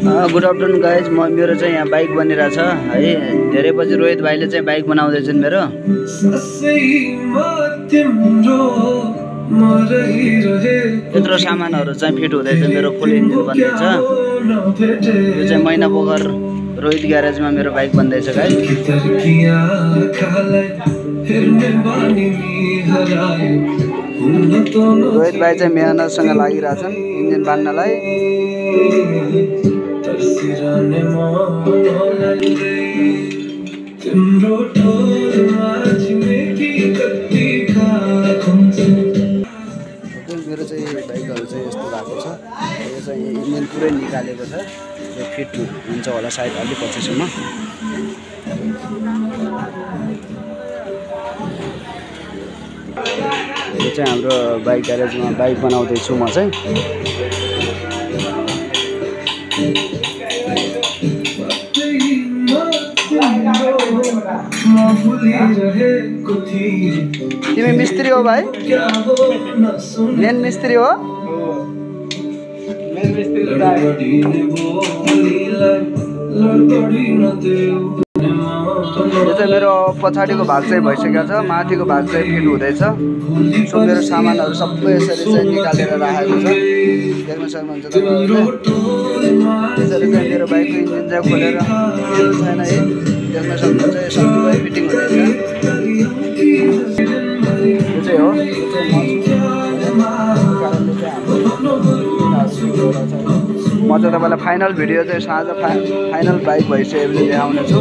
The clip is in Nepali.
Good afternoon guys. मेरो चाहिँ यहाँ बाइक बनिरहेछ है। धेरै पछि रोहित भाइले चाहिँ बाइक बनाउँदैछन् मेरो। यत्रो सामानहरू चाहिँ फिट हुँदैछ, मेरो फुल इन्जिन बन्दैछ। यो चाहिँ महिना पोखर रोहित ग्यारेजमा मेरो बाइक बन्दैछ गाइज। रोहित भाइ चाहिँ मेहनतसँग लागिरहेछन् इन्जिन बान्नलाई। मेरो चाहिँ बाइकहरू चाहिँ यस्तो भएको छ। यो चाहिँ इन्जिन पुरै निकालेको छ। यो फिट हुन्छ होला सायद अलि पछिसम्म। यो चाहिँ हाम्रो बाइक ग्यारेजमा बाइक बनाउँदैछु म चाहिँ। तिमी मिस्त्री हो भाइ? मेन मिस्त्री हो? यो चाहिँ मेरो पछाडिको भाग चाहिँ भइसकेको छ, माथिको भाग चाहिँ फिट हुँदैछ। सो मेरो सामानहरू सबै यसरी चाहिँ निकालेर राखेको छ, देख्न सक्नुहुन्छ तपाईँहरूले। यसरी चाहिँ मेरो बाइकको इन्जिन चाहिँ खोलेर केही छैन है, देख्न सक्नुहुन्छ। यो सबै फिटिङ हुँदैछ। यो चाहिँ हो, म चाहिँ तपाईँलाई फाइनल भिडियो चाहिँ साँझ फाइनल बाइक भइसकेपछि देखाउनेछु।